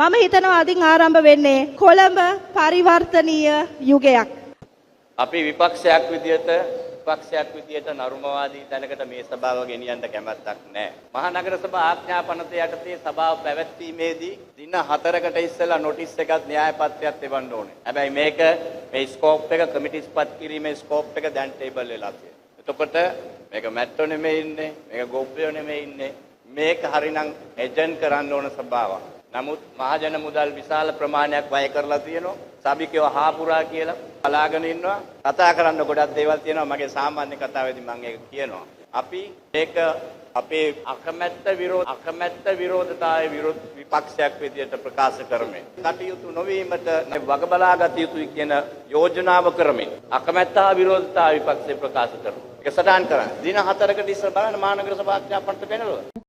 මම හිතනවා අදින් ආරම්භ වෙන්නේ කොළඹ පරිවර්තනීය යුගයක්. අපි විපක්ෂයක් විදියට නරුමවාදී තැනකට මේ සභාව ගෙනියන්න කැමැත්තක් නැහැ. මහනගර සභා ආඥා පනත යටතේ සභාව පැවැත්වීමේදී දින 4කට ඉස්සෙල්ලා නොටිස් එකක් න්‍යාය පත්‍රයක් එවන්න ඕනේ. හැබැයි මේක මේ ස්කෝප් එක කමිටිස් පත් කිරීමේ ස්කෝප් එක දැන් ටේබල් වෙලා තියෙනවා. එතකොට මේක මැට්ටෝ නෙමෙයි ඉන්නේ, මේක ගොබ්බයෝ නෙමෙයි ඉන්නේ. මේක හරිනම් එජන්ට් කරන්න ඕන සභාවක්. නමුත් මහජන මුදල් විශාල ප්‍රමාණයක් වැය කරලා තියෙනවා. සභිකයෝ හාපුරා කියලා බලාගෙන ඉන්නවා. කතා කරන්න ගොඩක් දේවල් තියෙනවා. මගේ සාමාන්‍ය කතාවේදී මම ඒක කියනවා. අපි මේක අපේ අකමැත්ත විරෝධතාවය විරෝධ විපක්ෂයක් විදියට ප්‍රකාශ කරමින් කටයුතු නොවීමට වග බලාගත යුතුයි කියන යෝජනාව කරමින් අකමැත්ත හා විරෝධතාවය විපක්ෂය ප්‍රකාශ කරනවා. ඒක සටහන් කරන්න. දින 4කට ඉස්සර බලන්න මහනගර සභා ආඥා පනත පෙන්නනවා.